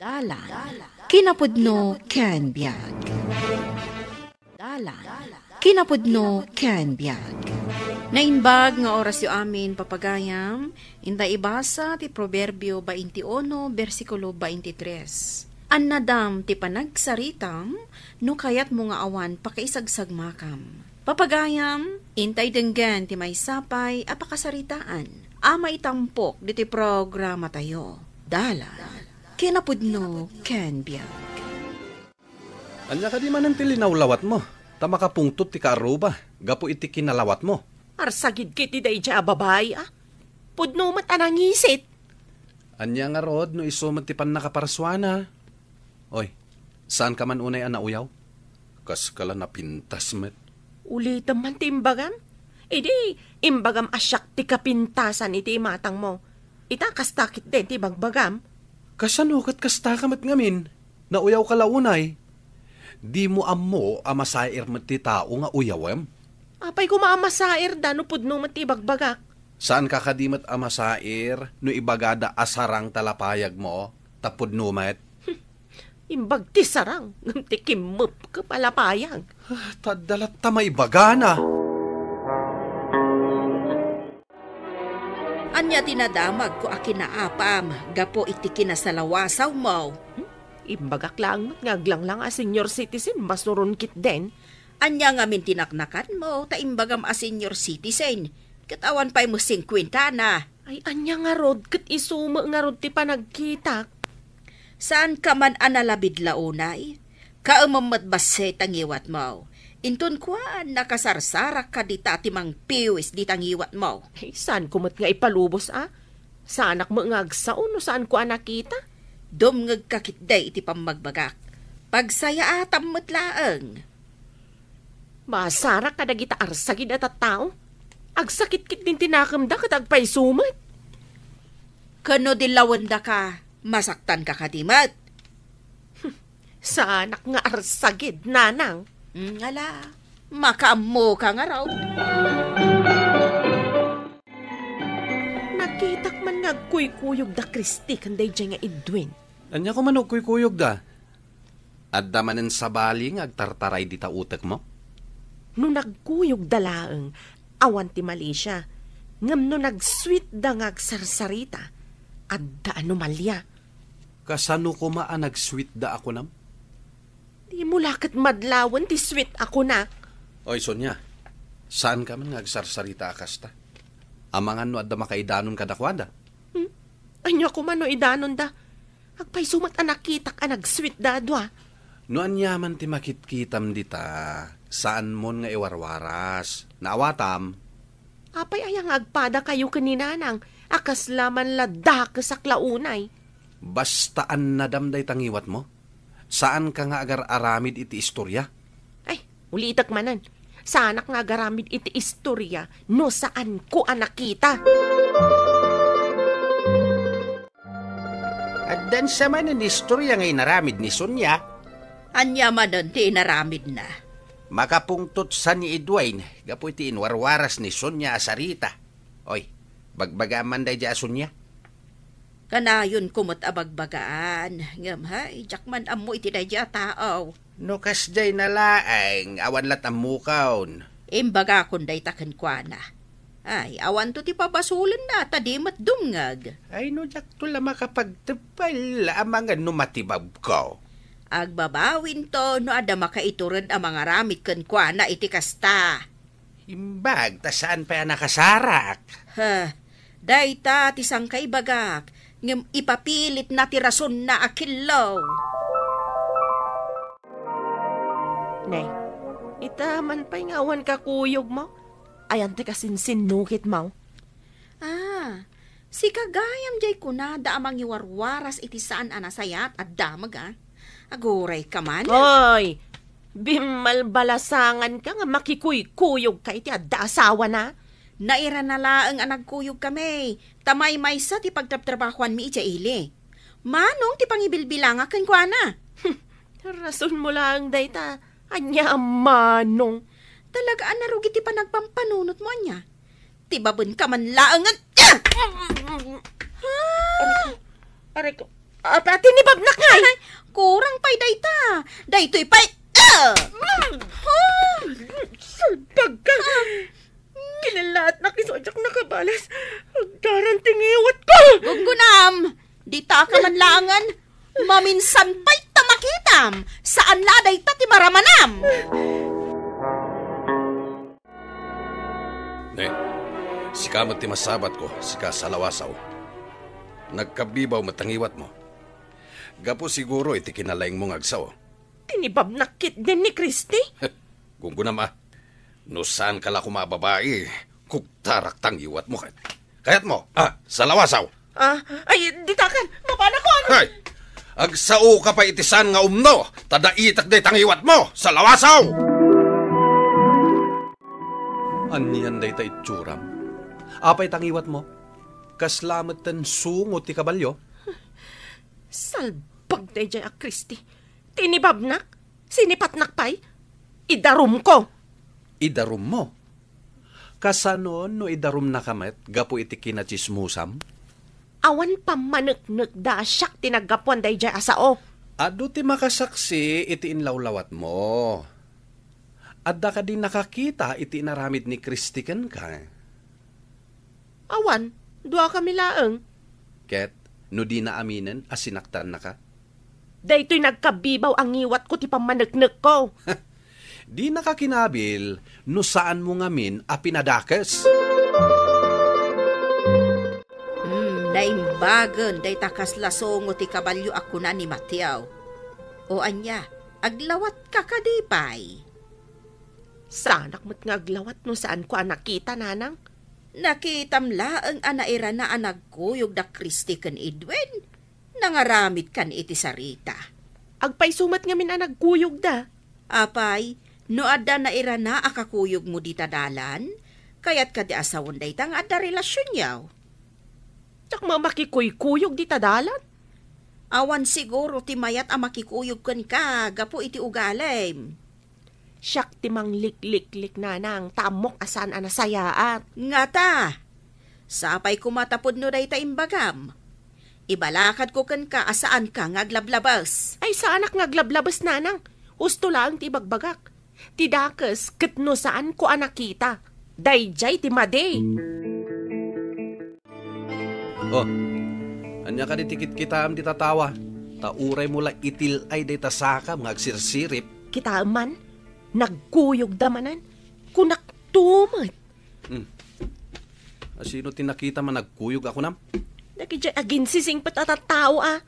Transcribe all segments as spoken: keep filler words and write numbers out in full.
Dalan. Kinapudno ken biag. Dalan. Kinapudno ken biag. Naimbag nga orasyo amin, papagayam, inta ibasa ti Proverbio twenty-one, bersikulo twenty-three. Annadam ti panagsaritam no kayatmo nga awan pakaisagsagmakam. Papagayam, intay denggen ti maysa pay a pakasaritaan a maitampok ditoy programatayo. Dalan. Kinapudno ken biag. Ania kadi manen ti linawlawatmo? Ta makapungtot ti kaarruba gapu iti kinalawatmo. Arsagidka iti daydiay a babai, a. Pudno met a nangisit. Ania ngarud no isu met ti pannakaparsuana? Oy, saanka man unay a nauyaw? Kaska la napintas met. Ulitem man ti imbagam. Idi, imbagam a siak ti kapintasan iti imatangmo. Ita, kasta ketdin ti ibagbagam. Kasano ket kastaka met ngamin? Nauyawka la unay. Dimo ammo a masair met ti tao nga uyawem? Apay koma a masairda no pudno met ti ibagbagak? Saanka kadi met a masair no ibagada a sarang ta lapayagmo, ta pudno met? Imbag ti sarang, ngem ti kimmepkep a lapayag. Ah, ta adda latta maibagana. Ania ti nadamagko a kinaapam gapu iti kinasalawasaw mo? Hmm? Imbagak laeng met nga aglanglang a senior citizen, masuron ketdin. Ania ngamin ti naknakanmo ta imbagam a senior citizen, ket awan pay met singkuentana? Ay, ania ngarud, ket isu met ngarud ti panagkitak. Saanka man a nalabid la unay? Kaemem met bassit a ngiwatmo. Inton kuan, nakasarsarak ka dita ti mangpiwis dita ngiwatmo. Ay, saanko met nga ipalubos, a? Saanak met nga agsao no saanko a nakita? Dumngegka ketdi iti pammagbagak. Pagsayaatam met laeng. Masarak kadagita arsagid a tattao. Agsakit ketdin ti nakemda ket agpayso met. Ken no dillawendaka, masaktanka kadi met? Saanak nga arsagid, nanang. Mm, ala, makaammoka ngarud. Nakitak man nga agkuykuyog da Christy ken daydiay nga Edwin. Ania koma no agkuykuyogda? Adda manen sabali nga agtartaray dita utekmo? No nagkuyogda laeng, awan ti malisia. Ngem no nagsweetda nga agsarsarita, adda anomalia. Kasano koma a nagsweetda a kunam? Dimo la ket madlawen ti sweet a kunak. Oy, Sonia, saanka man nga agsarsarita a kasta? Amangan no adda makaidanon kadakuada. Hmm? Ania koma no idanonda? Agpayso met a nakitak a nagsweetda a dua. No aniaman ti makitkitam dita, saanmon nga iwarwaras. Naawatam? Apay aya nga agpadakayo ken ni nanang a kasla man la dakesak la unay? Basta annadam dayta ngiwatmo. Saanka nga agar-aramid iti istoria? Ay, ulitek manen. Saanak nga agaramid iti istoria no saanko a nakita. Addan sa manen istoria nga inaramid ni Sonia. Ania manen ti inaramidna? Makapungtot sa ni Edwin gapu iti inwarwaras ni Sonia a sarita. Oy, bagbagaam man daydiay a Sonia. Kanayonko met a bagbagaan, ngem hay, diak man ammo iti daydiay a tao. No kasdiay na laeng, awan lat ammokon. Imbagakon dayta kenkuana. Ay, awanto ti pabasolenna, ta di met dumngeg. Ay, no diakto la makapagteppel, amangan no matibabko. Agbabawinto no adda makaitured a mangaramid kenkuana iti kasta. Imbag ta saan pay a nakasarak. Ha, dayta ti sangkaibagak, ngem ipapilitna ti rasonna a killo. Nay, ita man pay nga awan kakuyogmo? Ayan ti kasinsinnukitmo? Ah, sika gayam jay kunada a mangiwarwaras iti saan a nasayaat a damag, a. Aguray ka man. Hoy! Bimmalbalasangan ka nga makikuykuyog ka iti adda asawana? Nairana laeng a nagkuyog kami, ta maymaysa ti pagtrabtrabahuanmi idiay ili. Manong ti pangibilbilangak kenkuana? Rason mo laeng dayta. Ania a manong? Talaga a narugi ti panagpampanunotmo, ania? Ti babenka man laeng nga, ah! Ha? Aray ko. Aray ko. Apa, tinibabnak ngay? Ay, kurang pay dayta. Daytoy pay, ah! Salbag ka! Kinalaatnak isu a diak nakabalas. Agdaran ti ngiwat ko! Gunggunam! Dita ka man laengen. Maminsan pay ta makitam. Saan la dayta ti maramanam. Ne, sika met ti masabatko, sika Salawasaw. Nagkabibaw met a ngiwatmo. Gapu siguro iti kinalaingmo nga agsao. Tinibabnak ketdin ni Christy? Gunggunam a. No saanka la koma a babai, kuktarak ta ngiwatmo ket. Kayatmo, ah, Salawasaw? Ah, ay, ditakan, mapanakon! Ay! Agsaoka pay iti saan nga umno, ta daitak dayta ngiwatmo, Salawasaw! Anian dayta itsuram? Apay ta ngiwatmo? Kasla metten sungo ti kabalio? Salbag daydiay a Christy. Tinibabnak, sinipatnak pay, idarumko. Idarummo? Kasano no idarumnaka met gapu iti kinatsismosam? Awan pammaneknekda a siak ti naggapuan daydiay a sao. Adu ti makasaksi iti inlawlawatmo. Adda kadi nakakita iti inaramid ni Christy kenka? Awan, duakami laeng. Ket no dina aminen a sinaktaannaka? Daytoy nagkabibaw a ngiwatko ti pammaneknekko. Dinaka kinabil no saanmo ngamin a pinadakes. Hmm, naimbagen dayta kasla sungo ti kabalio a kuna ni Mateo. O ania, aglawatka kadi pay? Saanak met nga aglawat no saanko a nakita, nanang. Nakitam laeng a nairana a nagkuyog da Christy ken Edwin. Nangaramidkan iti sarita. Agpayso met ngamin a nagkuyogda. Apay, no adda nairana a kakuyogmo dita dalan, kayat kadi a sawen dayta nga adda relasionyo? Diak met makikuykuyog dita dalan. Awan siguro ti mayat a makikuyog kenka gapu iti ugalim. Siak ti manglikliklik, nanang, ta ammok a saan a nasayaat. Ngata, sapay koma ta pudno dayta imbagam. Ibalakadko kenka a saanka nga aglablabes. Ay, saanak nga aglablabes, nanang. Husto laeng ti ibagbagak. Ti dakes ket no saanko a nakita, daydiay ti madi. Oh, ania kadi ti kitkitaem dita tawa? Ta uraymo la itil-ay dayta sakam nga agsirsirip. Kitaem man, nagkuyogda manen. Kunakto met. Hmm. Asino ti nakitam a nagkuyog a kunam? Dagidiay aginsisingpet a tattao a.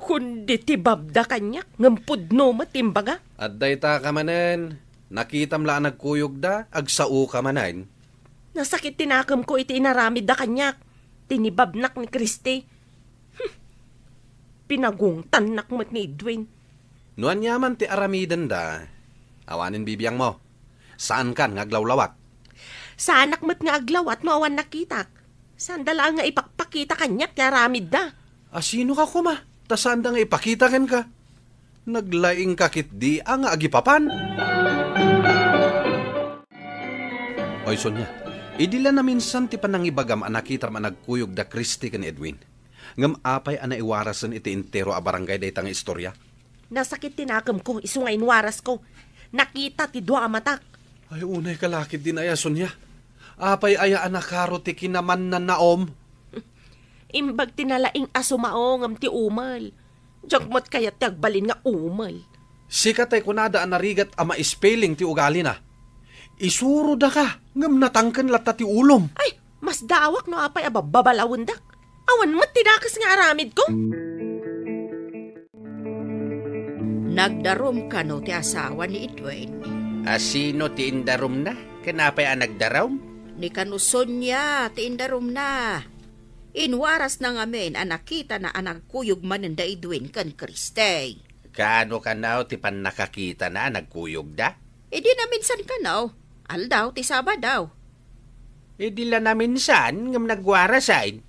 Kundi ti babda kaniak, ngem pudno met ti imbaga. Adda ita ka manen, nakitam la a nagkuyogda, agsaoka manen. Nasakit ti nakemko iti inaramidda kaniak. Tinibabnak ni Christy. Hmm. Pinagungtannak met ni Edwin. No aniaman ti aramidenda, awanen bibiangmo. Saankan nga aglawlawat. Saanak met nga aglawat no awan nakitak. Saanda laeng nga ipakpakita kaniak ti aramidda. Asino ka koma? Ta saanda nga ipakita kenka. Naglaingka ketdi a nga agipapan. Oy, Sonia, idi la naminsan ti panangibagam a nakitam a nagkuyog da Christy ken Edwin. Ngem apay a naiwarasen iti entero a barangay dayta nga istorya? Nasakit ti nakemko, isu nga inwarasko. Nakita ti dua a matak. Ay, unay ka la ketdin aya, Sonia. Apay aya a nakaro ti kinamannanaom? Imbag ti nalaing a sumao ngem ti umel. Diak met kayat ti agbalin nga umel. Sika tay kunada a narigat a maispelling ti ugalina. Isurodaka, ngem natangken latta ti ulom. Ay, masdaawak no apay a babbabalawendak. Awan met ti dakes nga aramidko. Nagdarum kano ti asawa ni Edwin? Asino ti indarumna? Ken apay a nagdarum? Ni kano Sonia ti indarumna. Inwarasna ngamin a nakitana a nagkuyog manen da Edwin ken Christy. Kaano kano ti pannakakitana a nagkuyogda? Idi naminsan kano, aldaw ti Sabado. Idi la naminsan ngem nagwarasen.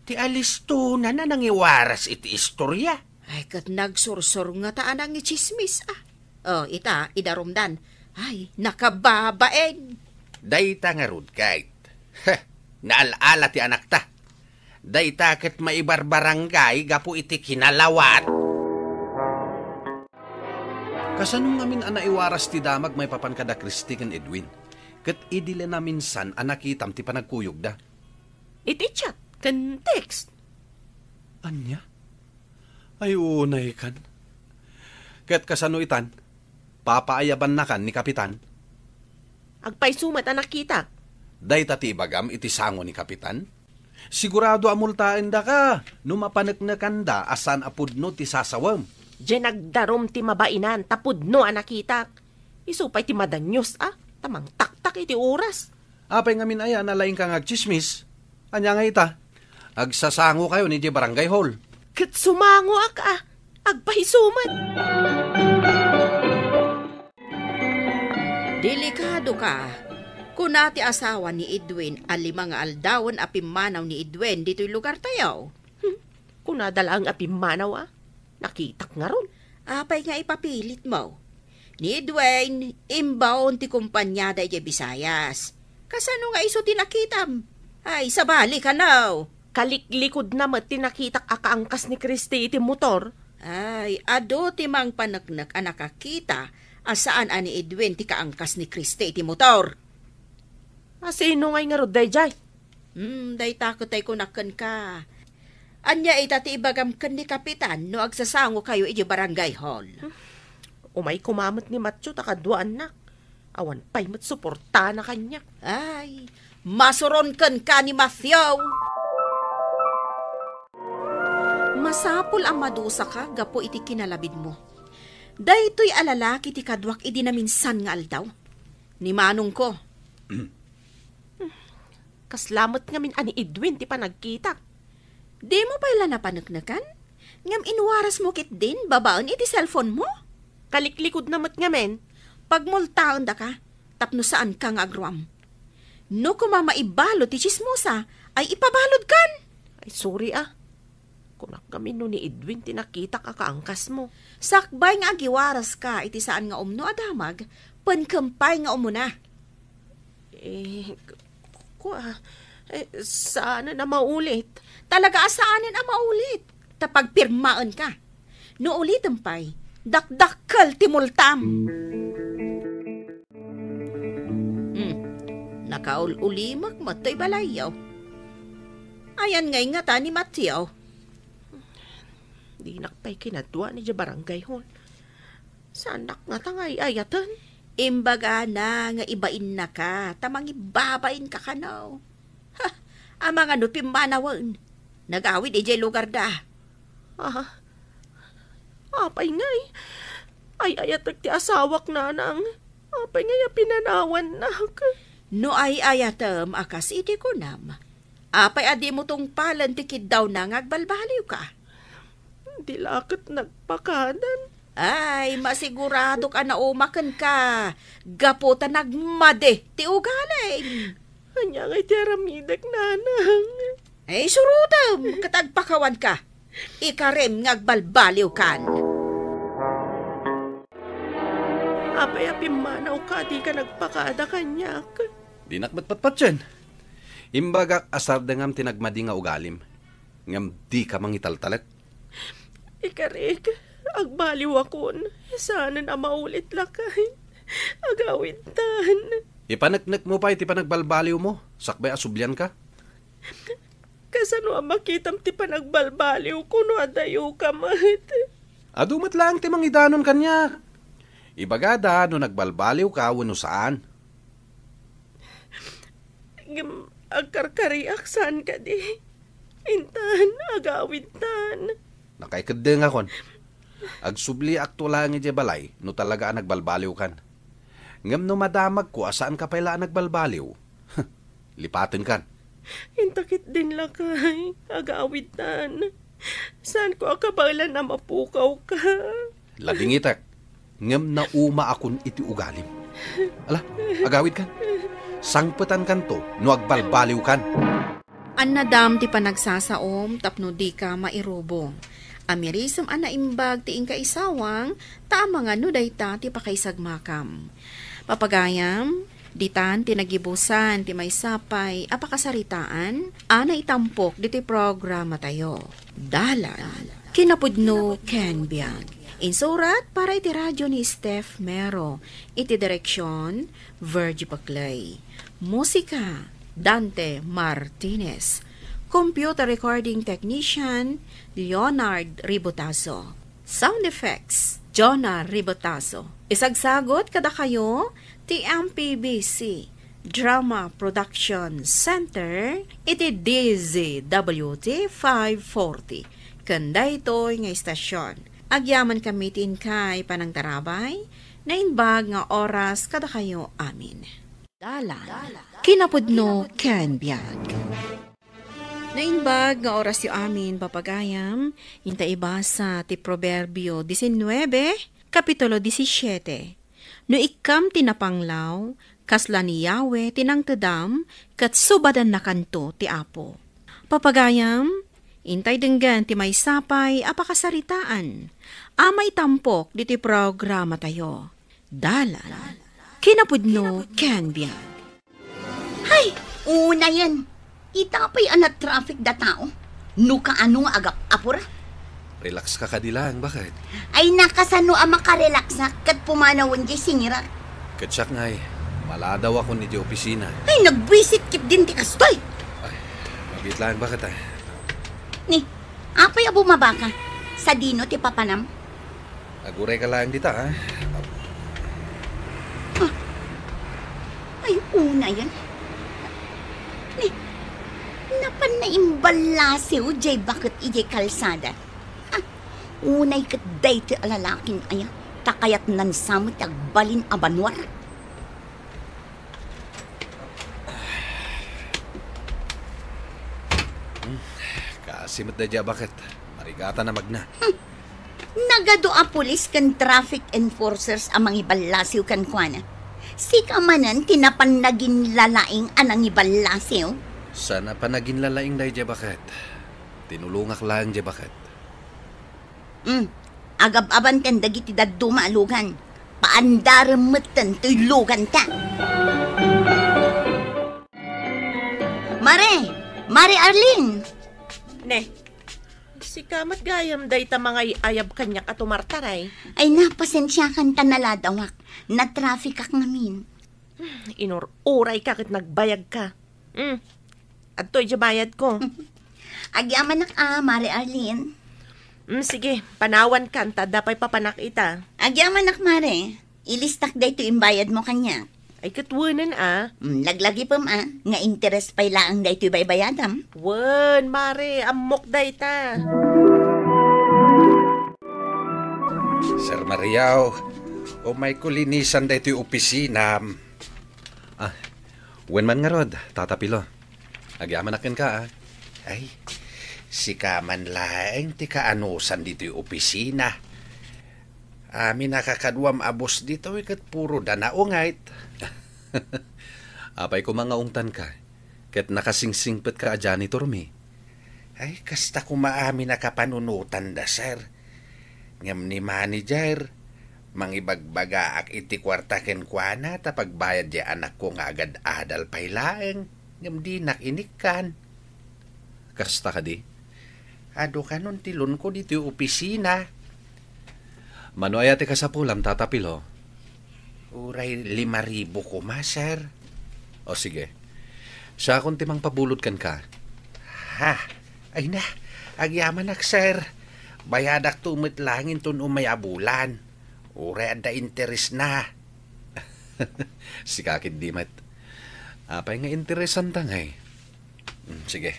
Ti alistonan a nangiwaras iti istorya. Ay, ket nagsursurnget a nangitsismis, a. O, ita, idarumdan. Ay, nakababain. Dayta ngarud, Kate. Heh, naal-ala ti anakta. Dayta ket maibarbarangay gapu iti kinalawat. Kasano ngamin a naiwaras ti damag maipapan kada Christy ken Edwin? Ket idi la naminsan a nakitam ti panagkuyogda? Iti chat ken text. Ania? Ay, unay kan. Ket kasano itan? Papaayabannakan ni Kapitan? Agpayso met a nakitak. Dayta ti ibagam iti sango ni Kapitan? Sigurado a multaendaka no mapaneknekanda a saan a pudno ti sasawem. Diay nagdarum ti mabainan ta pudno a nakitak. Isu pay ti madanios a, ta mangtaktak iti oras. Apay ngamin aya a nalaingka nga agtsismis? Ania nga ita? Agsasangokayon idiay barangay hall. Ket sumangoak a, agpayso met. Delikado ka. Kuna ti asawa ni Edwin a lima nga aldawen a pimmanaw ni Edwin ditoy lugartayo. Hmm. Kunada laeng a pimmanaw a. Nakitak ngarud. Apay nga ipapilit mo? Ni Edwin, imbaon ti kumpaniada idiay Visayas. Kasano nga isu ti nakitam? Ay, sabali kano. Kaliklikudna met ti nakitak a kaangkas ni Christy iti motor. Ay, adu ti mangpaneknek a nakakita a saan a ni Edwin ti kaangkas ni Christy iti motor. A sino ngay ngarud daydiay? Hmm, dayta ket ay kunak kenka. Ania ita ti ibagam ken ni Kapitan no agsasangokayo idiay barangay hall? Umay koma met ni Matthew ta kaduaannak. Awan pay met suportana kaniak. Ay, masuron kenka ni Matthew. Masapul a madusaka gapu iti kinalabidmo. Daytoy a lalaki ti kaduak idi naminsan nga aldaw. Ni manongko. Kasla met ngamin a ni Edwin ti panagkitak. Dimo pay la napaneknekan? Ngem inwarasmo ketdin babaen iti cellphone mo? Kaliklikudna met ngamin. Pagmultaendaka tapno saanka nga agruam. No koma maibalud ti tsismosa, ay ipabaludkan. Ay, sorry a. Kunak ngamin no ni Edwin ti nakitak a kaangkasmo. Sakbay nga agiwaraska iti saan nga umno a damag, penkem pay nga umuna. Eh, k-, kua, eh, saanen a maulit. Talaga a saanen a maulit. Ta pagpirmaenka. No ulitem pay, dakdakkel ti multam. Hmm, nakaul-ulimek met toy balayyo. Ayan ngay ngata ni Mateo? Dinak pay kinadua idiay barangay hall. Saanak ngata nga ay-ayaten? Imbagana nga ibainnaka, ta mangibabainka kano. Ha, amangan no pimmanawen. Nagawid idiay lugarda. Ah, apay ngay? Ay-ayatek ti asawak, nanang. Apay ngay a pinanawannak? No ay-ayatem a kas iti kunam, apay a dimo tungpalen ti kiddawna nga agbalbaliwka? Di la ket nagpakadan. Ay, masiguradok a nauma kenka, gapu ta nagmadi ti ugalim. Ania ngay ti aramidek, nanang? Ay, surotem ket agpakawanka. Ikarem nga agbalbaliwkan. Apay a pimmanawka, dika nagpakada kaniak? Dinak met patpatien. Imbagak a sardengam ti nagmadi nga ugalim, ngem dika mangitaltalek. Ikarik, agbaliwakon. Saanen a maulit, lakay. Agawidtan. Ipaneknekmo pay ti panagbalbaliwmo, sakbay a sublianka. Kasano a makitam ti panagbalbaliwko no adayoka met? Adu met laeng ti mangidanon kaniak. Ibagada no nagbalbaliwka wenno saan. Ngem agkarkariak saan kadi? Intan, agawidtan. Nakaikeddengakon. Agsubliakto laeng idiay balay no talaga a nagbalbaliwkan. Ngem no madamagko a saanka pay la a nagbalbaliw, lipatenkan. Inta ketdin, lakay, agawidtan. Saanko a kabaelan a mapukawka. Ladingitek, ngem naumaakon iti ugalim. Ala, agawidkan. Sangpetankanto no agbalbaliwkan. Annadam ti panagsasaom tapno dika mairubong. Amirisem a naimbag ti inka isawang, ta amangan no dayta ti pakaisagmakam. Papagayam, Ditan ti nagibusan ti maysa pay a pakasaritaan a naitampok ditoy programatayo. Dalan, kinapudno ken biag. Insurat para iti radyo ni Steph Mero. Iti direksion, Virgie Paclay. Musika, Dante Martinez. Computer recording technician, Leonard Ribotazo. Sound effects, Jonah Ribotazo. Isagsagot kadakayo ti M P B C Drama Production Center iti D Z W T five forty. Ken daytoy nga istasyon, agyaman kami ti inkay panangtarabay, naimbag nga oras kadakayo amin. Dalan, kinapudno ken biag. Naimbag nga orasyo amin, papagayam, inta ibasa ti Proverbio diecinuebe, Kapitulo disisiete. No ikkam ti napanglaw, kasla ni Yahweh ti nangtedam, ket subadannakanto ti Apo. Papagayam, intay denggen ti maysa pay a pakasaritaan a maitampok ditoy programatayo. Dalan, kinapudno ken biag. Hay, unayen. Ita pay a na-traffic da tao. No kaano nga agap-apura? Relax ka kadi laeng, baket? Ay, nakasano a makarelaksak ket pumanawen diay singirak. Ket siak ngay, maladawakon idiay opisina. Ay, nagbuisit ketdin ti kastoy. Ay, mabiit laeng, baket, ah. Ni, apay a bumabaka? Sadino ti papanam? Aguray ka laeng dita, ha? Ah. Ay, unayen. Ni, napan naimballasiw diay baket idiay kalsada. Ah, unay ket daytoy a lalakin aya, ta kayatnan sa met ti agbalin a banua. Hmm, kaasi met daydiay a baket. Marigatan a magna. Hmm. Nagadu a pulis ken traffic enforcers a mangiballasiw kenkuana. Sika manen ti napan naginlalaing a nangiballasiw? Saan a panaginlalaing daydiay a baket. Tinulongak laeng diay baket. Hmm. Agab-abanten dagiti dadduma a lugan. Paandarem metten toy luganta. Mare! Mare Arlene! Ne, sika met gayam dayta mangay-ayab kaniak a tumartaray. Ay, na, pasensiakan ta naladawak. Natrafikak ngamin. Inur-urayka ket nagbayagka. Hmm. Adtoy diay bayadko. Agyamanak a, Mare Arlene. Mm, sige, panawankan ta adda pay papanak ita. Agyamanak, Mare. Ilistak daytoy imbayadmo kaniak. Ay, ket wenen a. Mm, laglagipem a, nga interes pay laeng daytoy baybayadam. Wen, Mare, ammok dayta. Sir Mariaw, umayko linisan daytoy opisinam. Ah, wen man ngarud, Tata Pilo. Agyamanak kenka, ah. Ay, sika man laeng ti kaanusan ditoy opisina. Amin a kakaduam a boss ditoy ket puro da naungayt. Apay koma nga ungtanka, ket nakasingsingpetka a janitormi? Ay, kasta koma amin a kapanunotanda, sir. Ngem ni manager, mangibagbagaak iti kuarta kenkuana ta pagbayad diay anakko nga agad-adal pay laeng, ngem dinak inikkan. Kasta kadi? Adu kanon ti loanko ditoy opisina. Mano aya ti kasapulam, Tata Pilo? Uray lima ribu koma, sir. O, sige. Siakon ti mangpabulod kenka. Ha? Ay na, agyamanak, sir. Bayadakto met laeng inton umay a bulan. Uray adda interesna. Sika ketdi met. Apay nga interesanta ngay? Mm, sige.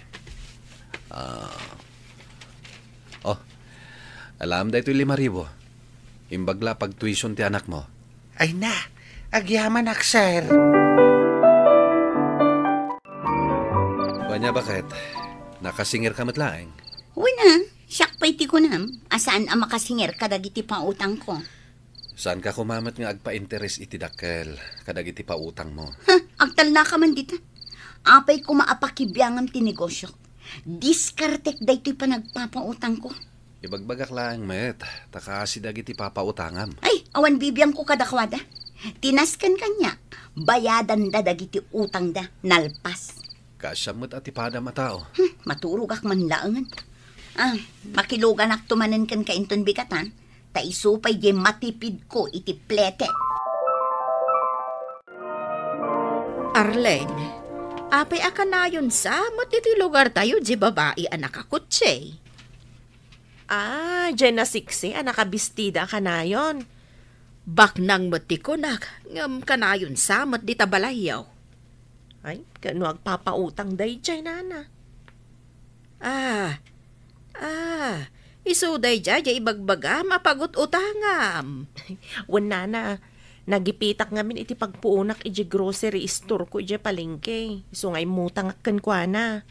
Ah. Oh, alam daytoy lima ribu. Imbag la pagtuition ti anakmo. Ay na, agyamanak, sir. Ania, baket? Nakasingirka met laeng? Wen a, siak pay ti kunam a saan a makasingir kadagiti pautangko. Saanka koma met nga agpainteres iti dakkel kadagiti pautangmo? Ha, agtalnaka man dita. Apay koma a pakibiangam ti negosiok? Diskartek daytoy panagpapautangko. Ibagbagak laeng met, ta kaasi dagiti papautangam. Ay, awan bibiangko kadakuada. Ti nasken kaniak, Bayadanda dagiti utangda, nalpas. Kaasiam met a ti padam a tao. Hmm, maturogak man laengen. Ah, makiluganakto manen kenka inton bigat, a? Ta isu pay diay matipidko iti plete. Arlene, apay a kanayon sa met iti lugartayo diay babai a nakakotse? Ah, diay nasiksi a nakabistida a kanayon. Baknang met ti kunak, ngem kanayon sa met dita balayyo. Ay, ket no agpapautang daydiay, nana? Ah, ah, isu daydiay diay ibagbagam a pagut-utangam. Wen, nana, nagipitak ngamin iti pagpuonak idiay grocery store ko idiay palengke. Isu nga immutangak kenkuana.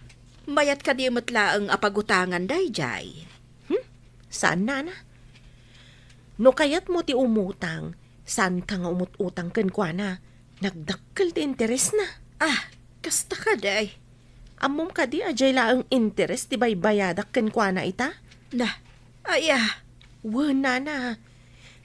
Mayat kadi met laeng a pagutangan daydiay? Hmm? Saan, nana? No kayatmo ti umutang, saanka nga umut-utang kenkuana. Nagdakkel ti interesna. Ah, kasta kadi. Ammom kadi a diay laeng interes ti baybayadak kenkuana ita? Na, aya. Wen, nana.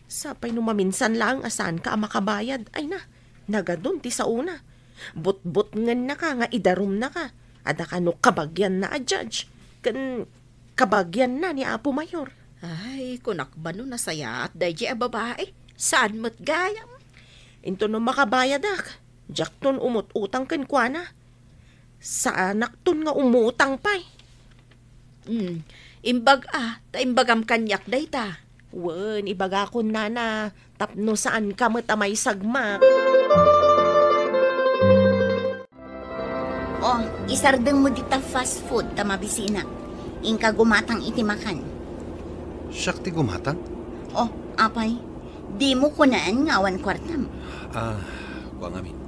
Sapay no maminsan laeng a saanka a makabayad, ay na, nagadun ti saona. Butbutngennaka nga idarumnaka. Adda kano kabagianna a judge ken kabagianna ni Apo Mayor. Ay, kunak ba no nasayaat daydiay a babai? Saan met gayam? Inton no makabayadak, diakton umut-utang kenkuana. Saanakton nga umutang pay. Hmm, imbag a, ta imbagam kaniak dayta. Wen, ibagakon, nana, tapno saanka met a maisagmak. O, isardengmo dita fast food ta mabisinak. Inka gumatang iti makan. Siak ti gumatang? O, apay, dimo kunaen nga awan kuartam? Ah, kua ngamin.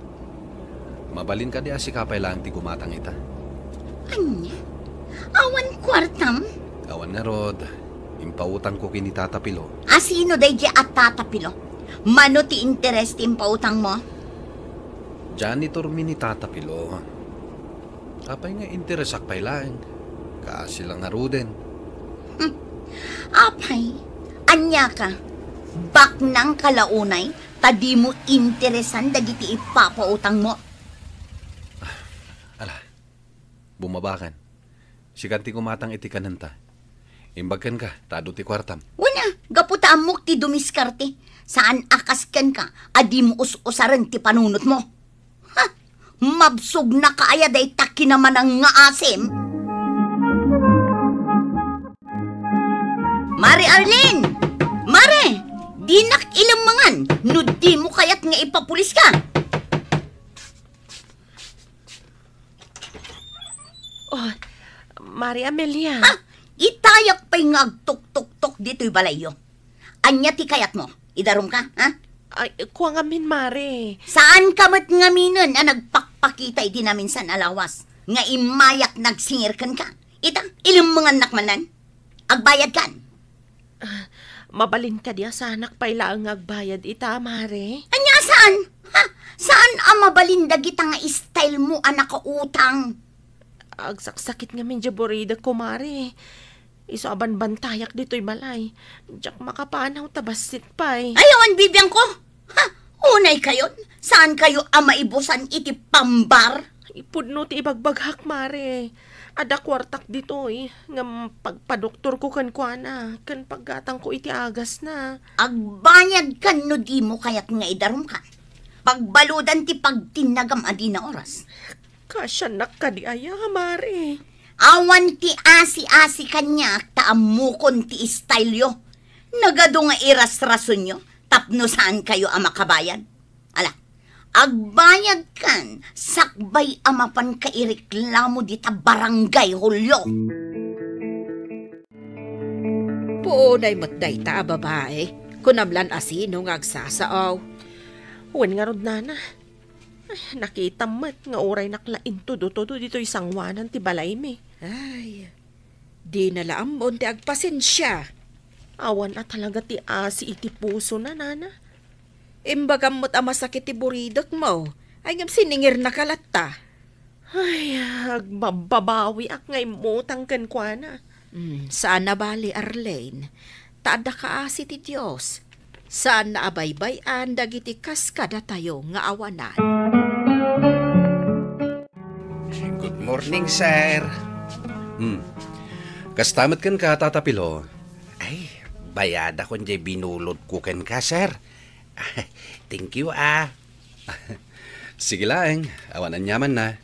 Mabalin kadi a sika pay laeng ti gumatang ita? Ania? Awan kuartam? Awan ngarud, impautangko ken ni Tata Pilo. A sino daydiay a Tata Pilo? Mano ti interes ti impautangmo? Janitor mi ni Tata Pilo. Apay nga interesak pay laeng? Kaasi la ngaruden. Hmm. Apay, ania ka? Baknang ka la unay, ta dimo interesan dagiti ipapautangmo. Ala, bumabakan. Sikan ti gumatang iti kanenta. Imbag kenka, ta adu ti kuartam. Wen a, gapu ta ammok ti dumiskarte. Saan a kas kenka a dimo us-usaren ti panunotmo. Ha! Mabsogna ka aya dayta kinamanang nga asim? Mare Arlene! Mare! Dinak ilemmengan no dimo kayat nga ipapuliska. Oh, Mare Amelia. Ha? Itayak pay nga agtuktoktok ditoy balayyo. Ania ti kayatmo? Idarumka, ha? Ay, kua ngamin, Mare. Saanka met ngaminen a nagpakpakita iti naminsan a lawas nga immayak nagsingir kenka? Ita, ilemmengannak manen. Agbayadkan. Ah, mabalin kadi a saanak pay laeng nga agbayad ita, Mare? Ania a saan? Ha? Saan a mabalin dagita nga style mo a nakautang? Agsaksakit ngamin diay buridekko, Mare. Isu a banbantayak ditoy balay. Diak makapanaw ta bassit pay. Ay, awan bibiangko. Ha? Unay kayon? Saan kayo a maibusan iti pambar? Ipudno ti ibagbagak, Mare. Adda kuartak ditoy, ngem pagpadoktorko kenkuana, ken paggatangko iti agasna. Agbayadkan no dimo kayat nga idarumka. Pagbaludan ti pagtinnagam a dina oras. Kasiannak kadi aya, Mare? Awan ti asi-asi kaniak ta ammokon ti style yo. Nagadu nga irasrasonyo tapno saan kayo a makabayad. Ala, agbayadkan sakbay a mapanka ireklamo dita barangay, Julio. Puonay met dayta a babai. Kunam lan a sino nga agsasao. Wen ngarud, nana. Ay, nakitam met nga uraynak la intudo-tudo ditoy sangoanan ti balaymi. Ay, dina la ammon ti agpasensia. Awan a talaga ti asi iti pusona, nana. Imbagam met a masakit ti buridekmo. Ay, ngem siningirnaka latta. Ay, agbabbabawiak nga immutang kenkuana. Hmm, saan a bali, Arlene. Ta adda kaasi ti Dios. Saanna a baybay-an dagiti kas kadatayo nga awanan. Morning, sir. Hmm. Kasta met kenka, Tata Pilo. Ay, bayadakon jay binulodko kenka, sir. Thank you, ah. Sige laeng, awan aniamanna.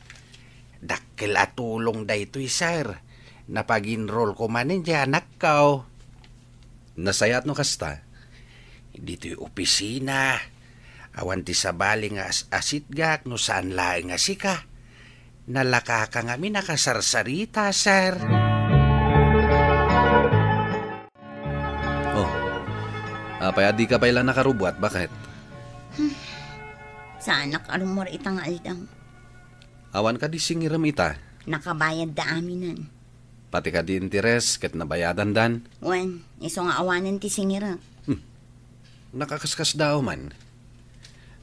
Dakkel a tulong daytoy, sir. Napag-enrollko manen jay anakko. Nasayaat no kasta. Ditoy opisina, awan ti sabali nga as-asitgak no saan laeng a sika. Nalakaka ngamin a kasarsarita, sir. Oh, apay a dika pay la nakarubuat, baket? Saanak a rummuar ita nga aldaw. Awan kadi singirem ita? Nakabayadda aminen. Pati kadi interes ket nabayadandan? Wen, isu nga awanen ti singirek. Hmm. Nakakaskasdaaw man.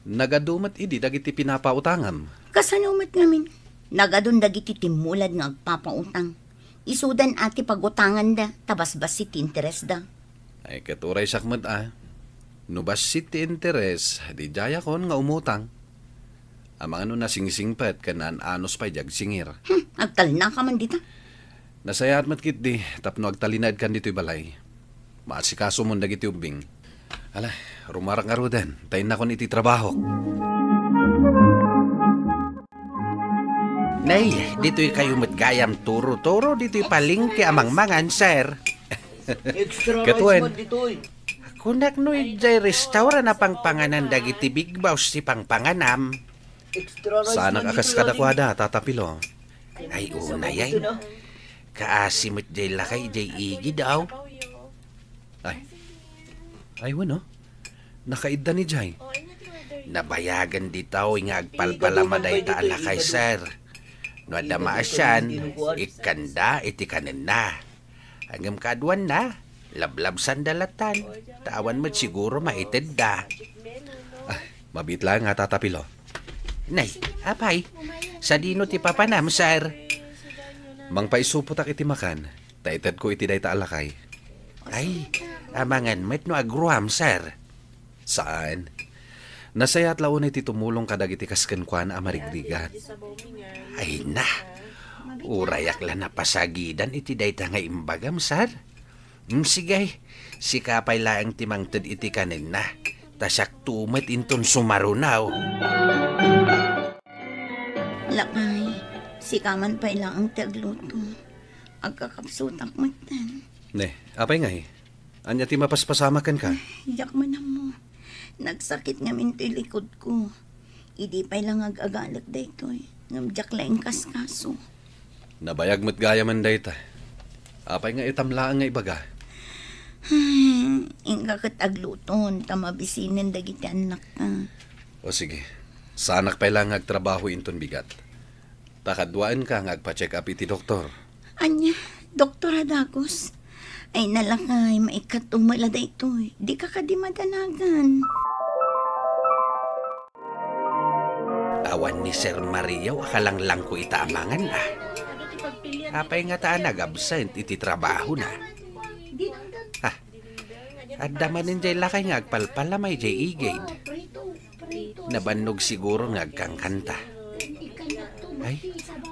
Nagadu met idi dagiti pinapautangam. Kasano met ngamin? Nagadun dagiti timmulad nga agpapautang. Isudan a ti pagutanganda, ta basbassit ti interesda. Ay, ket uraysak met a. No bassit ti interes, di diayakon nga umutang. Amangan no nasingsingpet ken naan-anus pay di agsingir. Hmm, agtalnaka man dita. Nasayaat met ketdi tapno agtalinaedkan ditoy balay. Maasikaso mon dagiti ubbing. Ala, rumarak ngaruden, ta innakon iti trabahok. Nay, ditoy kayo met gayam turo-turo ditoy palengke a mangmangan, sir. Extra Ket rice wen, man ditoy. Kunak no idiay restaurant a pangpanganan dagiti big boss ti pangpanganam. Extra rice Saanak man a kas ditoy, kadakuada, Tata Pilo. Ay, unay ay. Kaasi met diay lakay idiay igid, aw. Ay. Ay, wen, oh. Nakaidda ni Jay. Nabayagan ditoy nga agpalpalama dayta a lakay, sir. No adda maasian, ikkanda iti kanenna. Ngem kaaduanna, lablabsanda latan, ta awan met siguro maitedda. Ah, mabiit laeng nga, Tata Pilo. Nay, apay, sadino ti papanam, sir? Mangpaisupotak iti makan, ta itedko iti dayta a lakay. Ay, amangan met no agruam, sir. Saan? Nasayaat la unay ti tumulong kadagiti kas kenkuana a marigrigat. Ay na, urayak la napasagidan iti dayta nga imbagam, sir. Mm, sige, sika pay laeng ti mangted iti kanenna, ta siakto met inton sumarunaw. Lakay, sika man pay laeng ti agluto. Agkakapsutak metten. Ne, apay ngay? Ania ti mapaspasamak kenka? Ay, diak man ammo. Nagsakit ngamin toy likudko. Idi pay la nga ag-agalek daytoy, ngem diak la inkaskaso. Nabayag met gayamen dayta. Apay nga itam laeng nga ibaga? Ay, inka ket agluton ta mabisinen dagiti annakta. O sige, saanak pay la nga agtrabaho inton bigat. Ta kaduaenka nga agpa-check up iti doktor. Ania, doktor a dagus? Ay, nalakay, maikkat umala daytoy. Dika kadi madanagan. Awan ni Sir Mario a kalanglangko ita amangan, ah. Apay ngata a nag-absent iti trabahona? Ah, adda manen jay lakay nga agpalpalamay jay igid. Nabannog siguro nga agkankanta. Ay,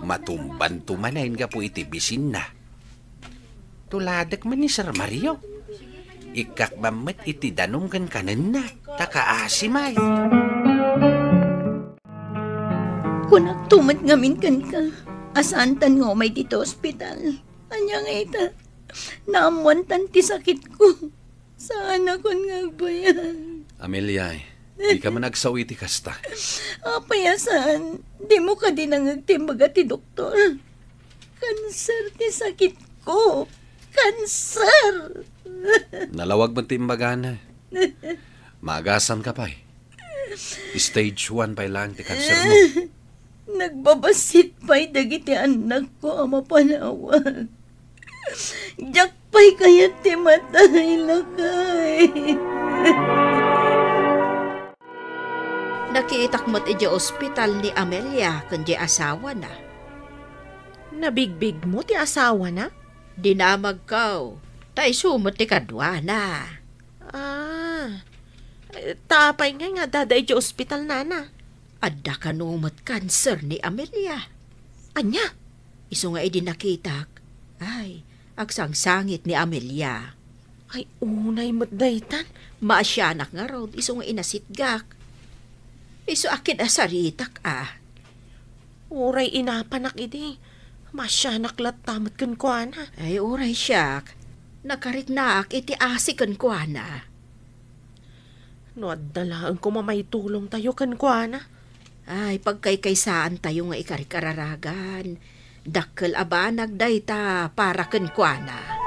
matumbanto manen gapu iti bisinna. Tuladek man ni Sir Mario. Ikkakbam met iti danum ken kanenna, ta kaasi may. Kunakto met ngamin kenka, a saantan nga umay ditoy ospital. Ania nga ita, naammoantan ti sakitko. Saanakon nga agbayag. Amelia, dika man agsaw iti kasta. Apay a saan? Dimo kadi nangngeg ti imbaga ti doktor? Kanser ti sakitko. Kanser! Nalawag met ti imbagana. Maagasanka pay. Stage one pay laeng ti kansermo. Nagbabassit pay dagiti annakko a mapanawag. Diak pay kayat ti matay, lakay. Nakitak met idiay ospital ni Amelia ken di asawana. Nabigbigmo ti asawana? Dinamagko, ta isu met ti kaduana. Ah, ta apay ngay nga addada idiay ospital, nana? Adda kano met kanser ni Amelia. Ania? Isu nga idi nakitak, ay, agsangsangit ni Amelia. Ay, unay met daytan. Maasianak ngarud, isu nga inasitgak. Isu a kinasaritak, a. Uray inapanak idi, maasianak latta met kenkuana. Ay, uray siak, nakariknaak iti asi kenkuana. No adda laeng koma maitulongtayo kenkuana. Ay, pagkaykaysaantayo nga ikarik-araragan. Dakkel a banag dayta para kenkuana.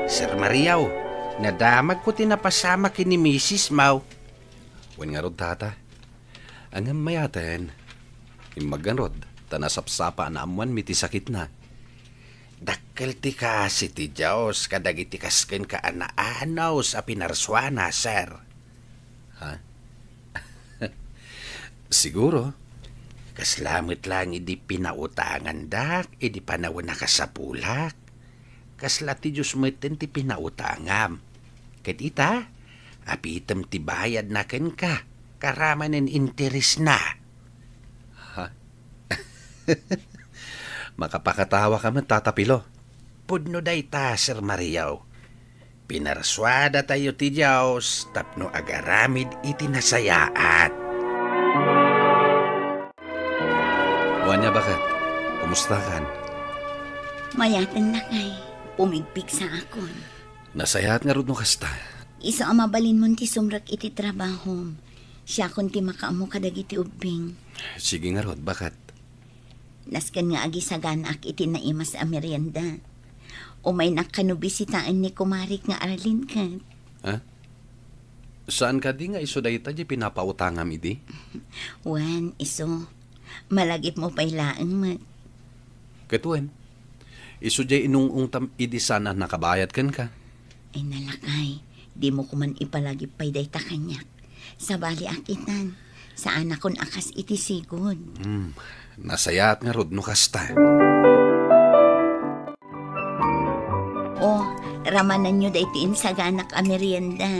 Sir Mariaw, nadamagko ti napasamak ken ni Misis Mau. Wen ngarud, Tata. Ngem mayaten, immag ngarud, ta nasapsapa a naammoanmi ti sakitna. Dakkel ti kaasi ti Dios kadagiti kas kenka a naanus a pinarsuana, sir. Ha? Siguro. Kasla met laeng idi pinautangandak idi panawen a kasapulak. Kasla ti Dios metten ti pinautangam. Ket ita, apitem ti bayadna kenka, karamanen interesna. Ha? Makapakatawa ka met, Tata Pilo. Pudno dayta, Sir Mariaw. Pinarsuadatayo ti Dios tapno agaramid iti nasayaat. Wen a, baket, kumustakan? Mayaten, lakay. Pumigpigsaakon. Nasayaat ngarud no kasta. Isu a mabalinmon ti sumrek iti trabahom. Siakon ti makaammo kadagiti ubbing. Sige ngarud, baket. Nasken nga agisaganaak iti naimas a merienda. Umaynak kano bisitaen ni kumarik nga Arlene ket. Ha? Saan kadi nga isu dayta ti pinapautangam idi? Wen, isu. Malagipmo pay laeng met. Ket wen, isu diay inung-ungtam idi saan a nakabayad kenka. Ay, nalakay, dimo koman ipalagip pay dayta kaniak. Sabali a kitan, saanakon a kas iti sigud. Hmm, nasayaat ngarud no kasta. O, ramananyo daytoy insaganak a merienda.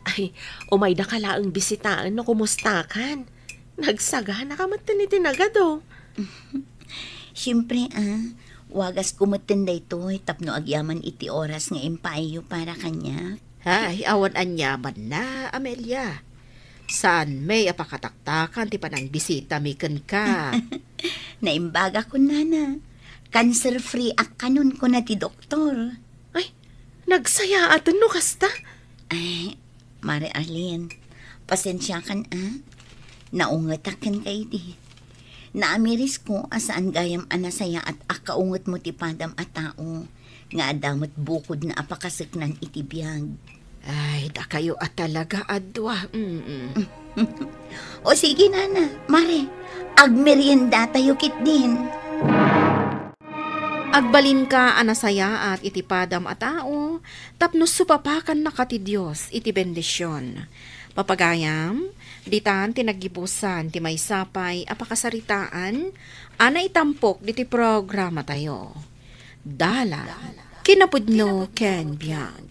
Ay, umaydaka laeng bisitaen no kumustakan. Nagsaganaka met iti nagadu. Siempre, a, wagasko met daytoy tapno agyaman iti oras nga impaayyo para kaniak. Ay, awan aniamanna, Amelia. Saan met a pakataktakan ti panangbisitami kenka. Naimbagakon, nana. Cancer-free ak kanon, kuna ti doktor. Ay, nagsayaaten no kasta. Ay, Mare Arlene, pasensiakan, a. Naungetak kenka idi. Naamirisko a saan gayam a nasayaat a kaungetmo ti padam a tao nga adda met bukodna a pakaseknan iti biag. Ay, dakayo a talaga a dua. Mm-mm. O sige, nana, mare, agmeriendatayo ketdin. Agbalinka a nasayaat iti padam a tao tapno supapakannaka ti Dios iti bendision. Papagayam, ditan ti naggibusan ti maysa pay a pakasaritaan a naitampok diti programatayo. Dalan, kinapudno ken biag.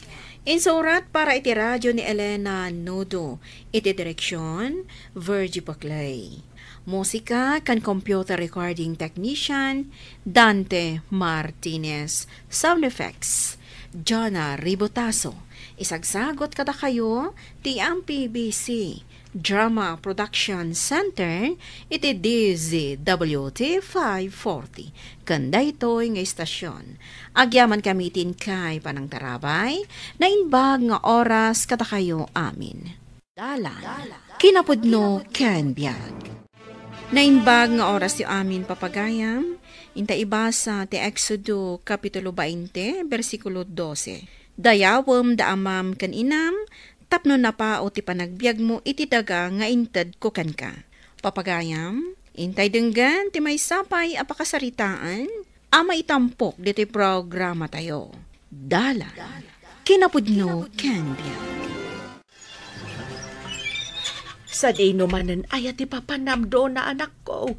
Insurat para iti radio ni Elena Nudo, iti direksion, Virgie Paclay. Musika ken computer recording technician, Dante Martinez. Sound effects, Jana Ribotazo. Isagsagot kadakayo ti M P B C Drama Production Center iti D Z W T five forty. Ken daytoy nga istasyon, agyaman kami ti inkay panangtarabay, naimbag nga oras kadakayo amin. Dalan, kinapudno ken biag. Naimbag nga orasyo amin, papagayam, inta ibasa ti Exodo, Kapitulo bainte, bersikulo dose. Dayawem da amam ken inam, tapno napao ti panagbiagmo iti daga nga intedko kenka. Papagayam, intay denggen ti maysa pay a pakasaritaan a maitampok ditoy programatayo. Dalan, kinapudno ken biag. Sadino manen aya ti papanam, Dona, anakko?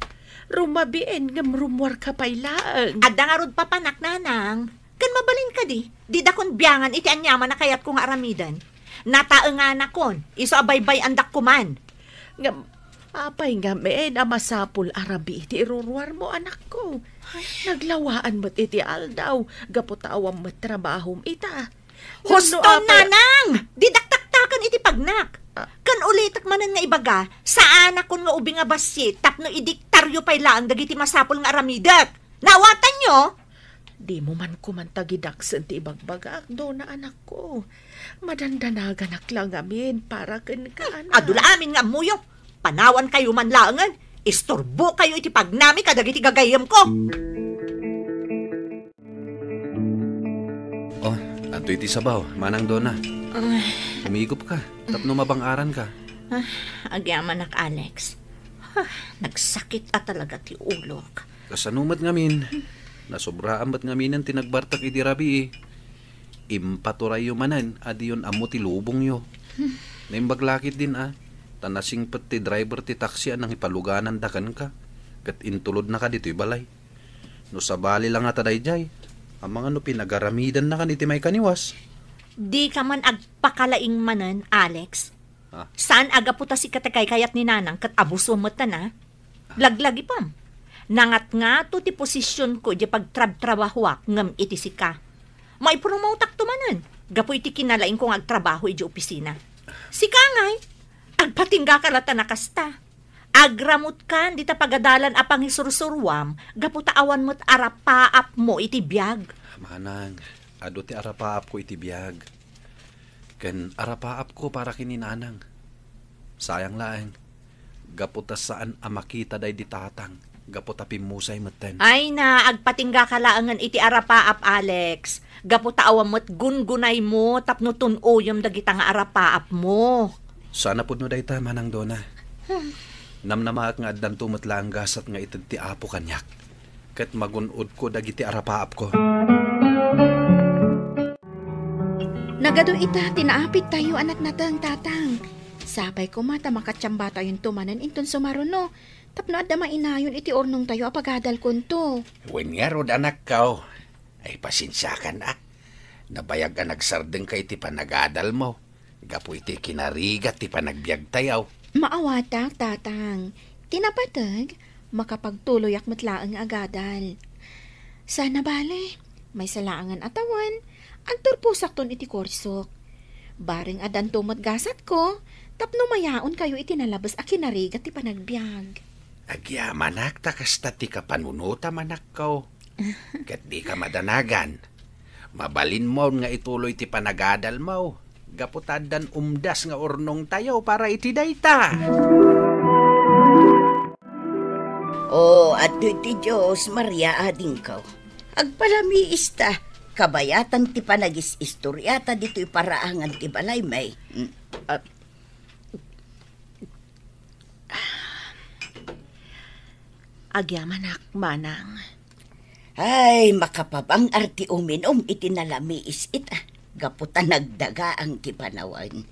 Rumabiin ngem rummuarka pay laeng. Adda ngarud papanak, nanang. Ken mabalin kadi, didakon biangan iti aniaman a kayatko nga aramiden. Nataenganakon, isu a baybay-andakko man. Ngem, Apay ngamin a masapul a rabii ti iruruarmo, anakko? Ay. Naglawaan met iti aldaw, gapu ta awan met trabahom ita. Husto, wenno apay, nanang! Di dakdaktaken iti pagnak. Ah. Ken ulitek manen nga ibaga, saanakon nga ubing a bassit tapno idiktaryo pay laeng dagiti masapul nga aramidek. Naawatanyo? Dimo man koma tagidaksen ti ibagbagak, Dona, anakko. Madandanaganak la ngamin para kenka, anak. Adu la amin nga ammoyo. Panawankayo man laengen. Isturbokayo iti pagnami kadagiti gagayyemko. Oh, adtoy ti sabaw, Manang Dona. Ay. Umigop ka, tapno mabang-aran ka. Ah, agyamanak, Alex. Ah, nagsakit a talaga ti ulok. Kasano met ngamin? Nasobraan met ngaminen ti nagbartek idi rabii. Impaturayyo manen a diyon ammo ti lubongyo. Naimbag la ketdin a, ta nasingpet ti driver ti taxi a nangipalugananda kenka, ket intulodnaka ditoy balay. No sabali la ngata daydiay, amangan no pinagaramidannaka iti maikaniwas. Dika man agpakalaing manen, Alex. Ah. Saan a gapu ta sika ti kaykayat ni Nanang ket abusom met ta na? Laglagipem. Nangatngato ti posisionko idiay pagtrabtrabahoak ngem iti sika. Maipromottakto manen gapu iti kinalaingko nga agtrabaho idiay opisina. Sika ngay, agpatinggaka la ta nakasta. Agramutkan dita pagadalan a pangisursuruam gapu ta awan met arapaapmo iti biag. Manang, adu ti arapaapko iti biag. Ken arapaapko para ken ni Nanang. Sayang laeng, gapu ta saan a makita daydi tatang, gapu ta pimmusay metten. Ay na, agpatinggaka laengen iti arapaap, Alex. Gapu ta awan met gungunaymo tapno tun-oyem dagita nga arapaapmo. Saan a pudno dayta, Manang Dona. Hmm. Namnamaak nga addanto met laeng gasat nga ited ti Apo kaniak. Ket magun-odko dagiti arapaapko. Nagadu ita ti naapidtayo a natnateng, Tatang. Sapay koma ta makatiambatayonto manen inton sumaruno, tapno adda mainayon iti urnongtayo a pagadalkonto. Wen ngarud, anakko. Ay, pasensiakan a. Nabayag a nagsardengka iti panagadalmo. Gapu iti kinarigat ti panagbiagtayo. Maawatak, Tatang. Ti napateg, makapagtuloyak met laeng nga agadal. Sana bale, maysa laengen a tawen, agturposakton iti kursok. Bareng addanto met gasatko, tapno mayaonkayo iti nalabes a kinarigat ti panagbiag. Agyamanak ta kasta ti kapanunotam, anakko. Ket dika madanagan. Mabalinmon nga ituloy ti panagadalmo, gapu ta addan umdas nga urnongtayo para iti dayta. O, adtoy ti Dios, Maria, adingko. Agpalamiista, kabayatan ti panagis-istoriata ditoy paraangan ti balay, may. Mm. Ah, Agyamanak, Manang. Ay, makapabang-ar ti uminum iti nalamiis ita, gapu ta nagdagaang ti panawen.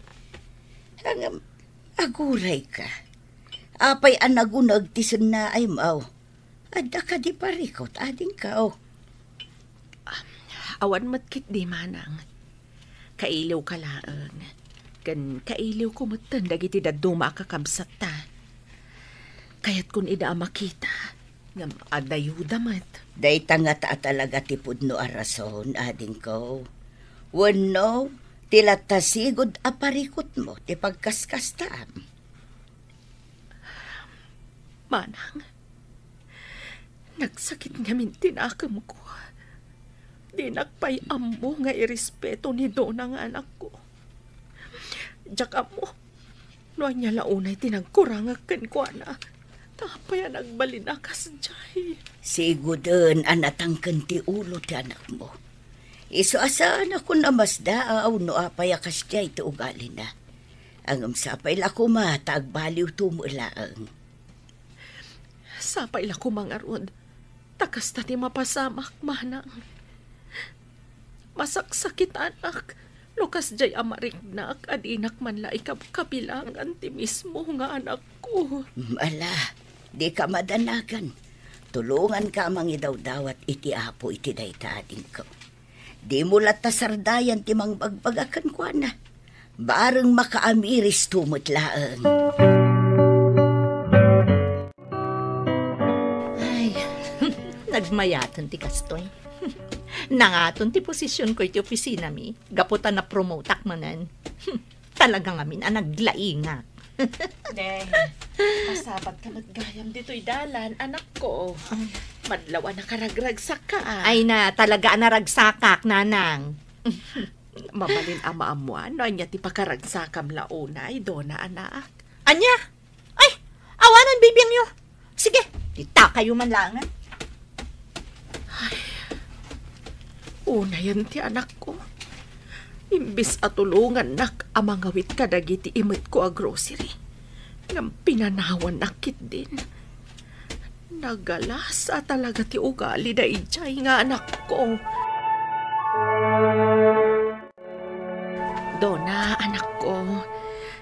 Ngem, agurayka. Apay a naguneg ti sennaaymo? Adda kadi parikut, adingko? Awan met ketdi, Manang. Kailiwka laeng. Ken kailiwko metten dagiti dadduma a kakabsatta. Kayatkon ida a makita, ngem adda ayuda met. Dayta ngata a talaga ti pudno a rason, adingko. Wenno, ti latta sigud a parikutmo ti pagkaskastaam. Manang, nagsakit ngamin ti nakemko. Dinak pay ammo nga irespeto ni Dona nga anakko. Diak ammo no ania la unay ti nagkurangak kenkuana. Ta apay a nagbalin a kasdiay? Siguden a natangken ti ulo ti anakmo. Isu a saanakon a masdaaw no apay a kasdiay ti ugalina. Ngem sapay la koma ta agbaliwto met laeng. Sapay la koma ngarud, ta kasta ti mapasamak, Manang. Masaksakitanak no kasdiay a mariknak a dinak man la ikabkabilangan ti mismo nga anakko. Ala, dika madanagan. Tulonganka a mangidawdawat iti Apo iti dayta, adingko. Dimo latta sardayan ti mangbagbaga kenkuana. Bareng makaamiristo met laeng. Nagmayaten ti kastoy. Nangaton ti posisionko iti opisinami, gapu ta napromoteak manen. Talaga ngamin a naglaingak. Neng, masapatka met gayam ditoy dalan, anakko. Ay. Madlaw a nakaragragsakka, a. Ay na, talaga a naragsakak, nanang. Mabalin a maammoan no ania ti pakaragsakam la unay, Dona, anak. Ania? Ay, awanan bibiangyo. Sige, itakayo man laengen. Ay, unayen ti anakko. Imbes a tulongannak a mangawit kadagiti imetko a grocery, ngem pinanawannak ketdin. Nagalasa talaga ti ugali daydiay nga anakko. Dona, anakko,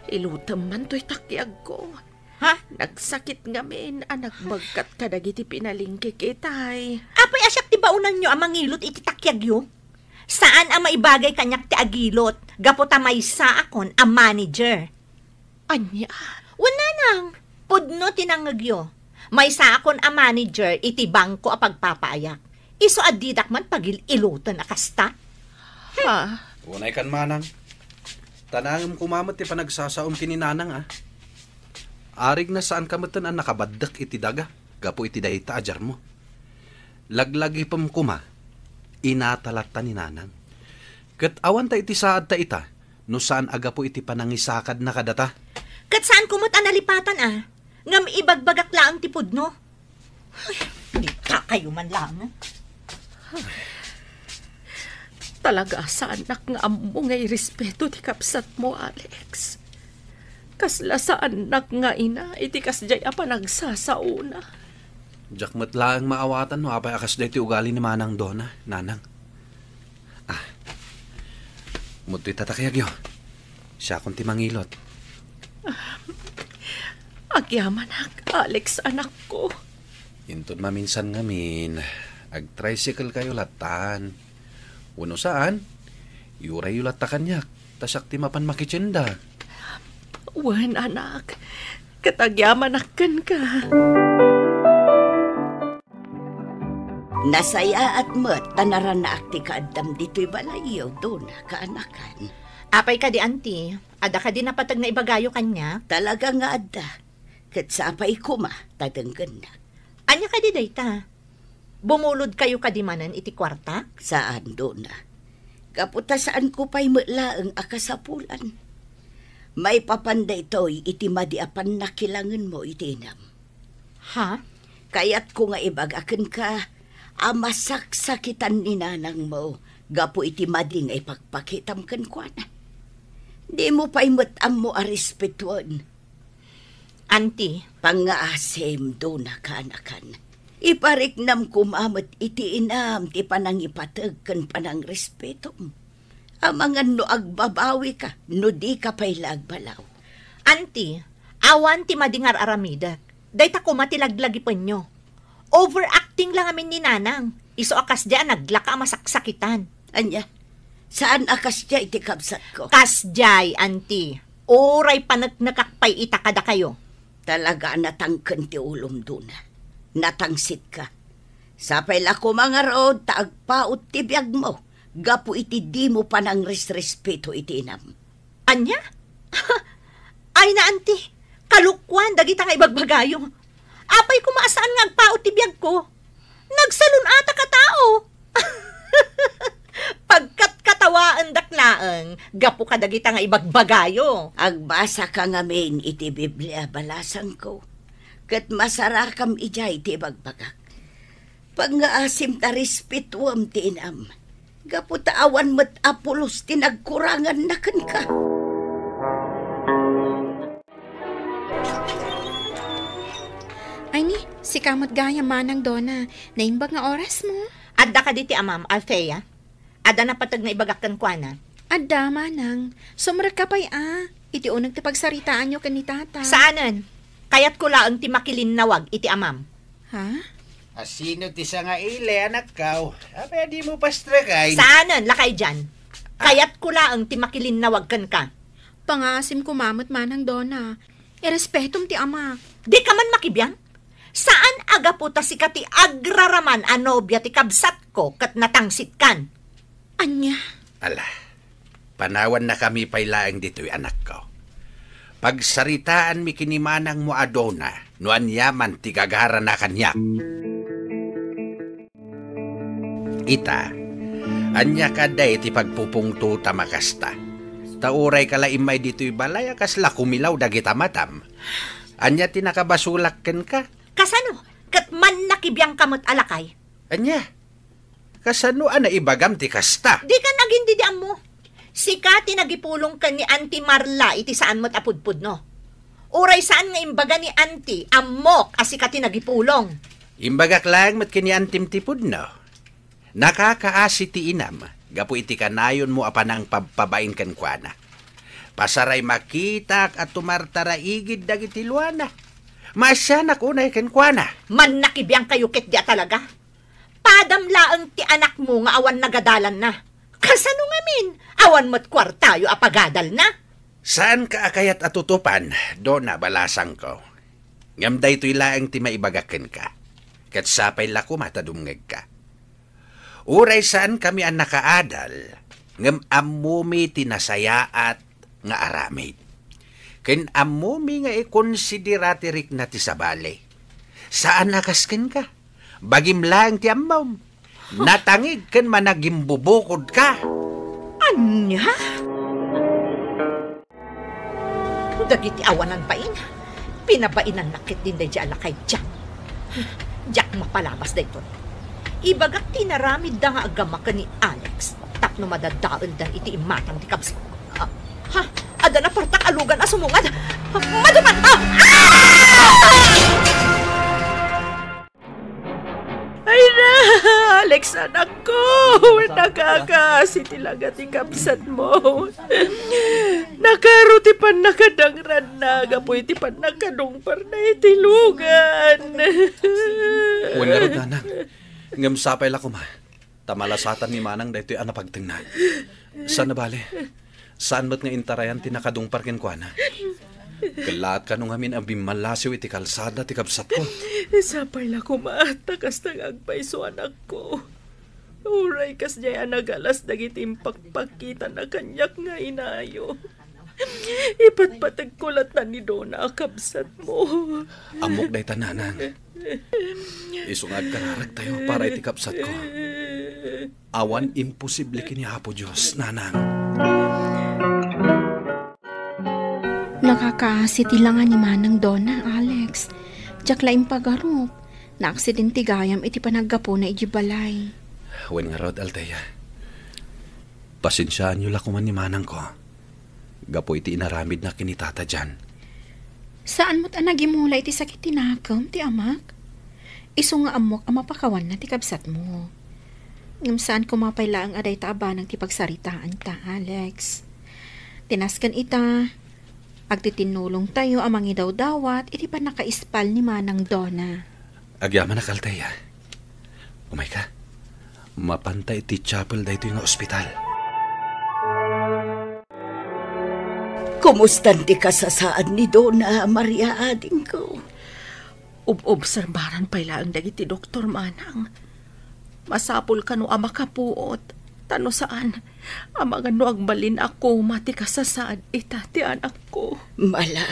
ilutem man toy takiagko. Ha? Nagsakit ngamin a nagbagkat kadagiti pinalingkek itay. Apay a siak ti baonanyo a mangilot iti takiagyo? Saan a maibagay kaniak ti agilot, gapu ta maysaakon a manager. Ania? Wen, nanang, pudno ti nangngegyo. Maysaakon a manager iti bangko a pagpapaayak. Isu a didak man pagil-iloten a kasta. Ha? Unay kan manang. Ta naangem koma met ti panagsasaom ken ni nanang, a. Arigna saanka metten a nakabaddek iti daga gapu iti dayta a jarmo. Laglagipem koma, inata latta ni nanang. Ket awanta iti saadta ita, no saan a gapu iti panangisakadna kadata. Ket saanko met a nalipatan, a, ngem ibagbagak laeng ti pudno. Ay, itakayo man laeng. Talaga a saannak nga ammo nga irespeto ti kabsatmo, Alex. Kasla saannak nga ina iti kasdiay a panagsasaona. Diak met laeng maawatan no apay a kasdiay ti ugali ni manang Dona, nanang. Ah. Umudtoy ta takiagyo. Siakon ti mangilot. Agyamanak, Alex, anakko. Inton maminsan ngamin, agtricycle kayo lattan. Wenno saan, iurayyo latta kaniak, ta siak ti mapan makitienda. Wen, anak. Ket agyamanak kenka. Nasayaat met ta naranaak ti kaaddam ditoy balayyo, Dona, kaanakan. Apay kadi, Auntie? Adda kadi napateg nga ibagayo kaniak? Talaga nga adda. Ket sapay koma ta denggennak. Ania kadi dayta? Bumulodkayo kadi manen iti kuartak? Saan, Dona. Gapu ta saanko pay met laeng a kasapulan. Maipapan daytoy iti madi a pannakilangenmo iti inam. Ha? Kayatko nga ibaga kenka a masaksakitan ni nanangmo gapu iti madi nga ipakpakitam kenkuana. Dimo pay met ammo a respetuen. Auntie. Pangngaasim, Dona, kaanakan. Ipariknam koma met iti inam ti panangipateg ken panangrespetom. Amangan no agbabawika, no dika pay la agbalaw. Auntie, awan ti madi nga ar-aramidek. Dayta koma ti laglagipenyo. Overacting la ngamin ni Nanang. Isu a kasdiay a naglaka a masaksakitan. Ania? Saan a kasdiay ti kabsatko? Kasdiay, Auntie. Uray paneknekak pay ita kadakayo. Talaga a natangken ti ulom, Dona. Natangsitka. Sapay la koma ngarud ta agpaut ti biagmo gapu iti dimo panangresrespeto iti inam. Ania? Ay na, Auntie, kalokuan dagita nga ibagbagayo. Apay koma a saan nga agpaut ti biagko? Nagsalun-atak a tao. Pagkatkatawaendak laeng gapu kadagita nga ibagbagayo. Agbasaka ngamin iti Biblia, balasangko, ket masarakam idiay ti ibagbagak. Pangngaasim ta respetuem ti inam, gapu ta awan met a pulos ti nagkuranganna kenka. Ay ni, sika met gayam, Manang Dona. Naimbag nga orasmo. Adda kadi ti amam, Althea? Adda napateg nga ibagak kenkuana? Adda, Manang. Sumrekka pay a. Iti uneg ti pagsaritaanyo ken ni Tata. Saanen. Kayatko laeng ti makilinnawag iti amam. Ha? A, sino ti sangaili, anakko? Apay a dimo pastrekay? Saanen, lakay dian. Ah. Kayatko laeng ti makilinnawag kenka. Pangngaasim koma met, Manang Dona. Irespetom ti amak. Dika man makibiang? Saan Agapu ta sika ti agraraman a nobia ti kabsatko ket natangsitkan. Ania? Ala, panawannakami pay laeng ditoy, anakko. Pagsaritaanmi ken ni manangmo a Dona no aniaman ti gagarana kaniak. Ita, ania kadi ti pagpupungtotam a kasta? Ta uray ka la immay ditoy balay a kasla kumilaw dagita matam. Ania ti nakabasolak kenka? Kasano? Ket mannakibiangka met a lakay? Ania? Kasano a naibagam ti kasta? Dikan agin didi ammo. Sika ti nagipulong ken ni Auntie Marla iti saan met a pudpudno. Uray saan nga imbaga ni Auntie, ammok a sika ti nagipulong. Imbagak laeng met ken ni Antim ti pudno. Nakakaasi ti inam gapu iti kanayonmo a panangpabpabain kenkuana. Pasaray makitak a tumartaraigid dagiti luana. Maasianak unay kenkuana. Mannakibiangkayo ketdi a talaga. Padam laeng ti anakmo nga awan nagadalanna. Kasano ngamin? Awan met kuartayo a pagadalna. Saanka a kayat a tutupan, Dona, balasangko. Ngem daytoy laeng ti maibagak kenka. Ket sapay la koma ta dumngegka. Uray saankami a nakaadal, ngem ammomi ti nasayaat nga aramid. Ken ammomi nga ikonsidera ti rikna ti sabali. Saan a kas kenka. Bagim laeng ti ammom. Natangig ken managimbubukodka. Ania? Dagiti awanan bain, pinabainannak ketdin daydiay a lakay diak. Diak mapalabas daytoy. Ibagak ti inaramidda nga aggamak ken ni Alex tapno madadaelda iti imatang ti kabsat. Ah, ha? Adda napartak a lugan a sumungad. Maduman! Ah! Ah! Ay na, Alex, anakko, nakakaasi ti laga ti kabsatmo. Nakaro ti pannakadangranna gapu iti pannakadungparna iti lugan. Wen ngarud, nanang, ngem sapay la koma. Ta malasatan ni Manang daytoy a napagtengna. Saan a bale, saan met nga intarayan ti nakadungpar kenkuana. Kellaat kano ngamin a bimmallasiw iti kalsada ti kabsatko. Sapay la koma, ta kasta nga agpayso, anakko. Uray kasdiay a nagalas dagiti impakpakitana kaniak nga inayo. Ipatpategko latta ni Dona a kabsatmo. Ammok dayta, nanang. Isu nga agkararagtayo para iti kabsatko. Awan imposible ken ni Apo Dios, nanang. Nakakaasi ti langa ni Manang Dona, Alex. Diak la impagarup. Naaksidente gayam iti panaggapuna idiay balay. Wen ngarud, Althea. Pasensiaanyo la koma ni manangko gapu iti inaramidna ken ni Tata Jan. Saan met a nagimula iti sakit ti nakem ti amak? Isu nga ammok a mapakawanna ti kabsatmo. Ngem saan koma pay laeng a dayta a banag ti pagsaritaanta, Alex. Ti nasken ita, agtitinnulongtayo a mangidawdawat iti pannakaispal ni Manang Dona. Agyamanak, Althea. Umayka. Mapanta iti chapel daytoy nga ospital. Kumustan ti kasasaad ni Dona Maria, adingko? Ob-obserbaran pay laeng dagiti doktor, manang. Masapul kano a makapuot, ta no saan, amangan no agbalin a koma ti kasasaad ita ti anakko. Mala,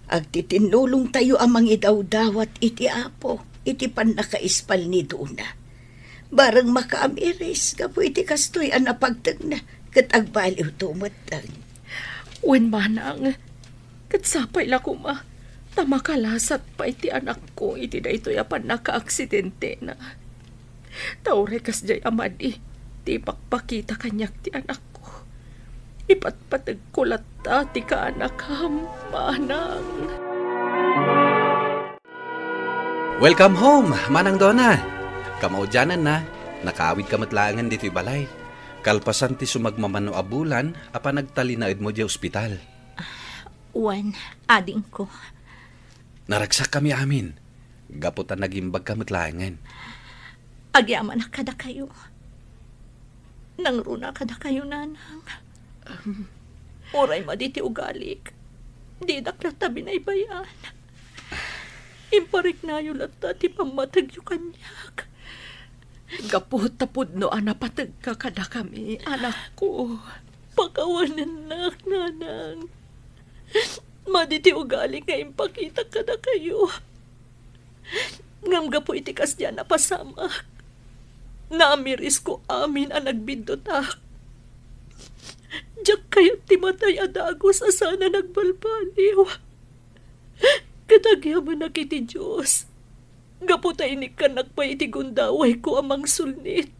agtitinnulongtayo a mangidawdawat iti Apo iti pannakaispal ni Dona. Bareng makaamiris gapu iti kastoy a napagtengna ket agbaliwto metten. Wen, manang, ket sapay la koma ta makalasat pay ti anakko iti daytoy a pannakaaksidentena. Ta uray kasdiay a madi ti ipakpakita kaniak ti anakko, ipatpategko latta ti kaanakam, manang. Welcome home, Manang Dona. Kamaudiananna, nakaawidka met laengen ditoy balay. Kalpasan ti sumagmamano a bulan a panagtalinaedmo idiay ospital. Wen, adingko. Naragsakkami amin, gapu ta nagimbagka met laengen. Agyamanak kadakayo. Nangruna kadakayo, nanang. Uray madi ti ugalik, didak latta binaybay-an. Impariknayo latta ti pammategyo kaniak. Gapu ta pudno a napategka kadakami, anakko. Pakawanennak, nanang. Madi ti ugali nga impakitak kadakayo. Ngem gapu iti kasdiay a napasamak, naamirisko amin a nagbiddutak. Diak kayat ti matay a dagus a saan a nagbalbaliw. Ket agyamanak iti Dios, gapu ta inikkannak pay iti gundawayko a mangsulnit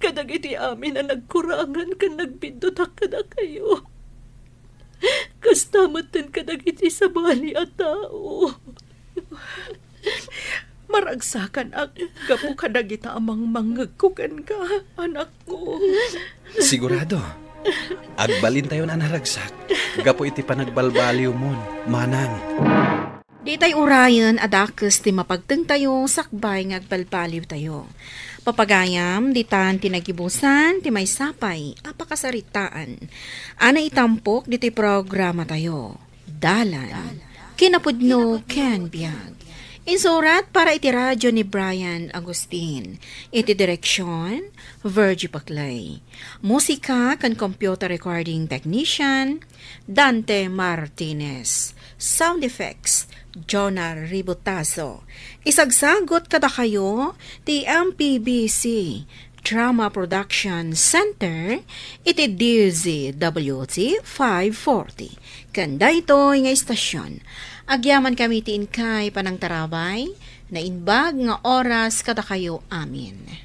kadagiti amin a nagkurangan ken nagbiddutak kadakayo. Kasta metten kadagiti sabali a tao. Maragsakanak gapu kadagita a mangmangngegko kenka, anakko. Sigurado, agbalintayon a naragsak gapu iti panagbalbaliwmon, manang. Ditay urayen a dakes ti mapagtengtayo sakbay nga agbalbaliwtayo. Papagayam, ditan ti nagibusan ti maysa pay a pakasaritaan a naitampok ditoy programatayo. Dalan, kinapudno ken biag. Insurat para iti radyo ni Brian Agustin. Iti direksyon, Virgie Paclay. Musika ken computer recording technician, Dante Martinez. Sound effects, Jonah Ributazo. Isagsagot kadakayo ti M P B C Drama Production Center iti D Z W T five forty. Ken daytoy nga istasyon, agyaman kami ti inkay panangtarabay, naimbag nga oras kadakayo amin.